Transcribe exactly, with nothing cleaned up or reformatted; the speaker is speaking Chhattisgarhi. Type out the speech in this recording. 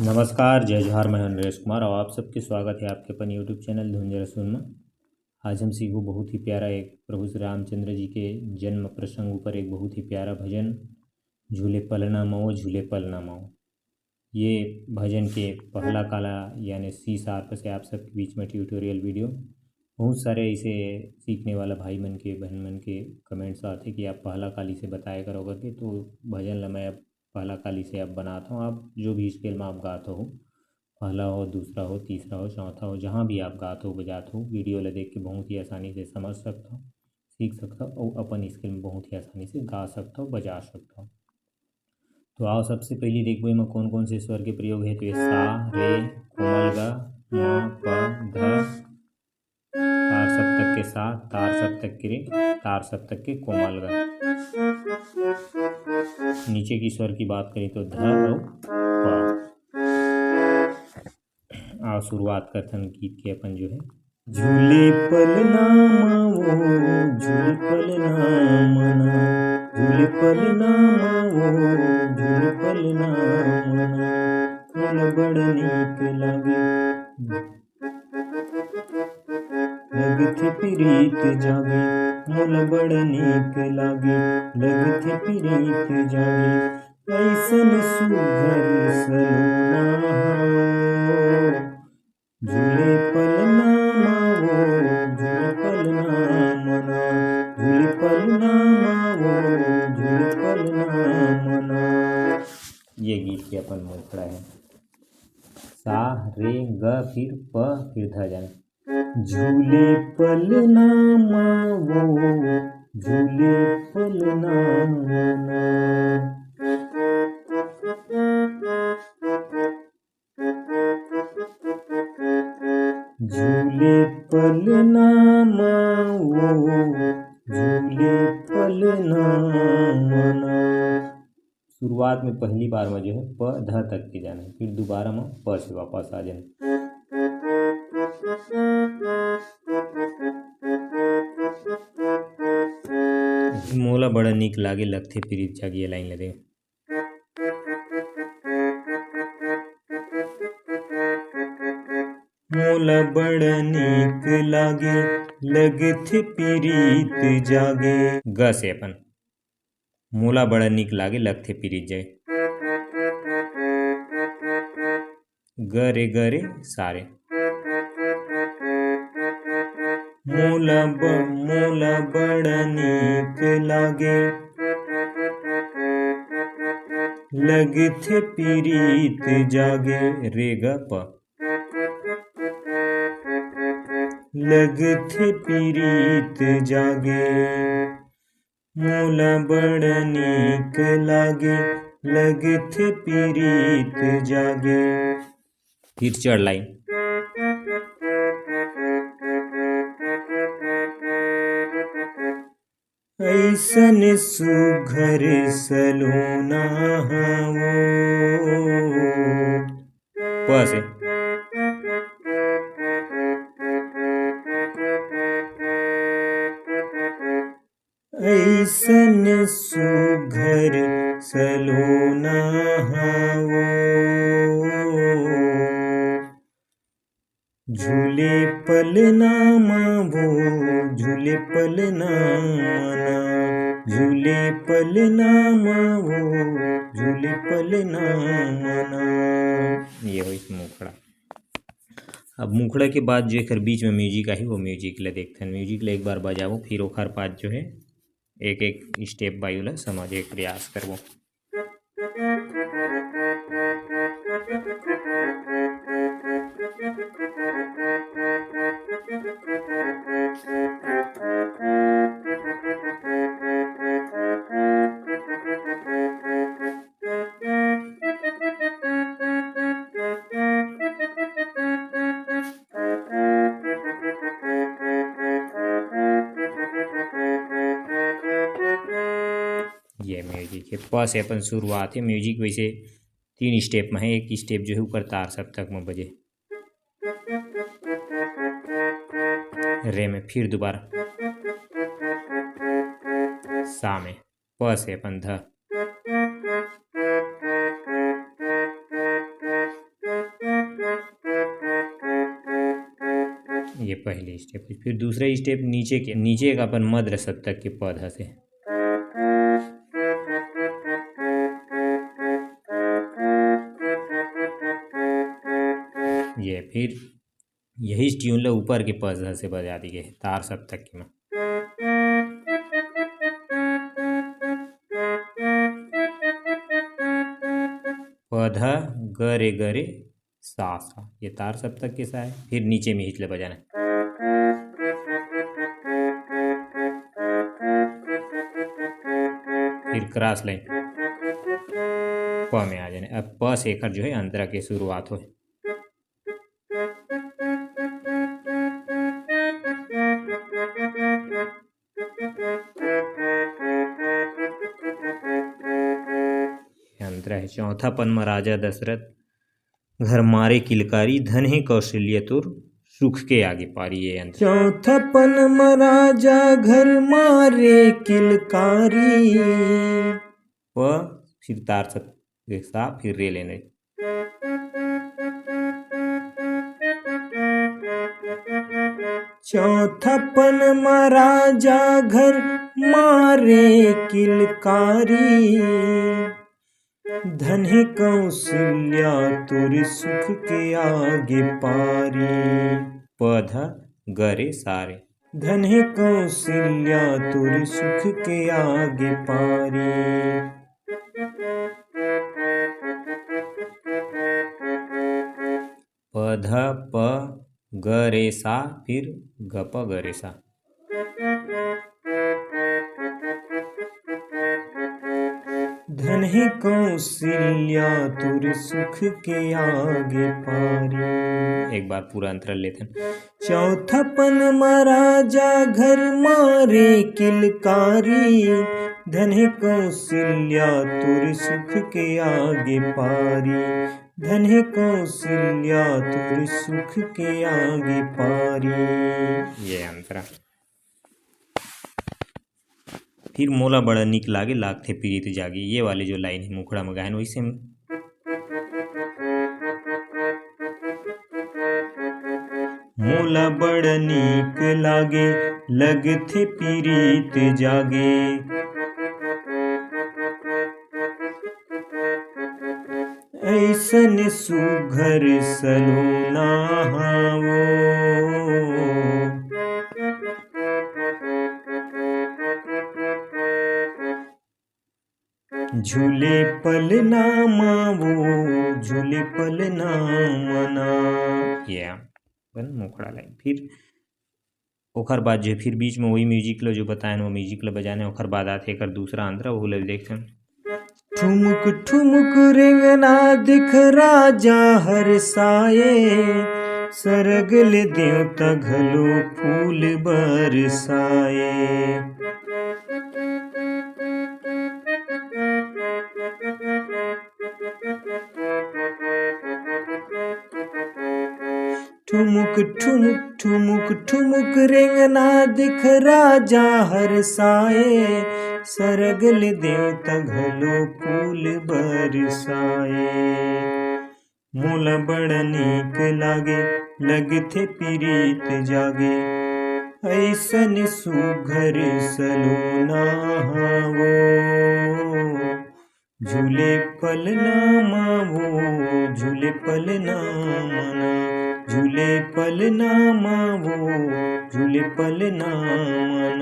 नमस्कार, जय जोहार, मैं हूं नरेश कुमार और आप सबके स्वागत है आपके अपन YouTube चैनल धुंजर सुन में। आज हम सीखबो बहुत ही प्यारा एक प्रभु श्री रामचंद्र जी के जन्म प्रसंग ऊपर एक बहुत ही प्यारा भजन, झूले पलना मवो, झूले पलना मवो। ये भजन के पहला काला यानी सी शार्प से आप सबके बीच में ट्यूटोरियल वीडियो। बहुत सारे ऐसे सीखने वाला भाई मन के, बहन मन के कमेंट्स आते कि आप पहला काली से बताया करो करके, तो भजन ला मैं अब पहला काली से अब बनाता हूँ। आप जो भी स्केल में आप गात हो, पहला हो, दूसरा हो, तीसरा हो, चौथा हो, जहाँ भी आप गात हो, बजात हो, वीडियो ला देख के बहुत ही आसानी से समझ सकता हो, सीख सकता हो और अपन स्केल में बहुत ही आसानी से गा सकता हो, बजा सकता हो। तो आओ, सबसे पहली देखबो एमा कौन कौन से स्वर के प्रयोग है। तो ये सा, रे, कोमल ग, म, प, ध, तार सप्तक के सा, तार सप्तक के रे, तार सप्तक के कोमल ग। नीचे की स्वर की बात करें तो ध और प। आओ, शुरुआत करथन गीत के अपन जो है। झूले पलना मवो, झूले पलना मना, झूले पलना मवो, झूले पलना मना, मोला बड़ नीक लागे। लगथे प्रीत जागे, मोला बड़ नीक लागे, लगथे प्रीत जागे, ऐसन सुघर सलोना हो। झूले पलना मवो, झूले पलना मना, झूले पलना मवो, झूले पलना मना। ये गीत के अपन मुखड़ा है। सा, रे, ग, फिर प, फिर ध जाने। झूले पलना मवो, झूले पलना मना। झूले पलना मवो, झूले पलना मना। शुरुआत में पहली बार में जो है प ध तक के जाने, फिर दोबारा में प से वापस आ जाने। मोला बड़ा नीक लागे, लगथे प्रीत जागे, ये लाइन ला दे। मोला बड़ नीक लागे, लगथे प्रीत जागे। ग से अपन। मोला बड़ नीक लागे, लगथे प्रीत जागे। ग रे, ग रे, सा रे। मोला ब-, मोला बड़ नीक लागे, लगथे प्रीत जागे। रे ग प। लगथे प्रीत जागे, मोला बड़ नीक लागे, लगथे प्रीत जागे। फिर चढ़ लाइन। ऐसन सुघर सलोना हवो। प से। ऐसन सुघर सलोना हवो। झूले पलना मवो, झूले पलना मना, झूले पलना मवो, झूले पलना मना। ये होइस मुखड़ा। अब मुखड़ा के बाद जो एकर बीच में म्यूजिक आही, वो म्यूजिक ला देखथन। म्यूजिक ला एक बार बजाबो, फिर ओकर बाद जो है एक एक स्टेप बाय ओला समझे के प्रयास करबो। ये म्यूजिक है, प से अपन शुरुआत है। म्यूजिक वैसे तीन स्टेप में है, एक स्टेप जो है ऊपर तार सप्तक में बजे, रे में, फिर दोबारा सा में, प से अपन ध। ये पहली स्टेप। फिर दूसरा स्टेप नीचे के, नीचे का अपन मध्र सप्तक के पध से। ये फिर यही ट्यून ला ऊपर के पध से बजा दी गई तार सप्तक के में। पध ग रे ग रे सा सा, ये तार सप्तक के सा है। फिर नीचे में हिचले बजाना, फिर क्रॉस लाइन प में आ जाने। अब प से एकर जो है अंतरा के शुरुआत होए। अंतरा है। चौथा पन म राजा दशरथ घर मारे किलकारी, धन हे कौशल्या तोर सुख के आगे पारी। ये अंतरा। चौथा पन म राजा घर मारे किलकारी। प, फिर तार सप्तक के सा, फिर रे लाइन। चौथा पन म राजा घर मारे किलकारी, धन हे कौशल्या तोर सुख के आगे पारी। पध ग रे सा रे। धन हे कौशल्या तोर सुख के आगे पारी। पध प ग रे सा, फिर ग प ग रे सा। धन हे कौशल्या तोर सुख के आगे पारी। एक बार पूरा अंतरा लेथन। चौथा पन म राजा घर मारे किलकारी, धन हे कौशल्या तोर सुख के आगे पारी, धन हे कौशल्या तोर सुख के आगे पारी। ये अंतरा। फिर मोला बड़ा नीक लागे, लागथे पीरित जागे, ये वाले जो लाइन है मुखड़ा में गायन, वैसे में। मोला बड़ा नीक लागे, लगथे पीरित जागे। ऐसन सुघर सलोना हावो। झूले पलना मावो, झूले पलना मना। ये अपन मुखड़ा लाइन। फिर ओखर बाद जो है, फिर बीच में वही म्यूजिक ला जो बताएन, वो म्यूजिक ला बजाने, ओखर बाद आथे एकर दूसरा अंतरा, वो ला देखथन। ठुमुक ठुमुक रेंगना दिख राजा हरसाए, सरग ले देवता घलो फूल बरसाए। ठुमुक ठुमुक ठुमुक ठुमुक रेंगना दिख राजा हरसाए, सरग ले देवता घलो फूल बरसाए। मोला बड़ नीक लागे, लगथे पीरित जागे, ऐसन सुघर सलोना हावो। झूले पलना मावो, झूले पलना मना, झूले पलना मावो, झूले पलना मना।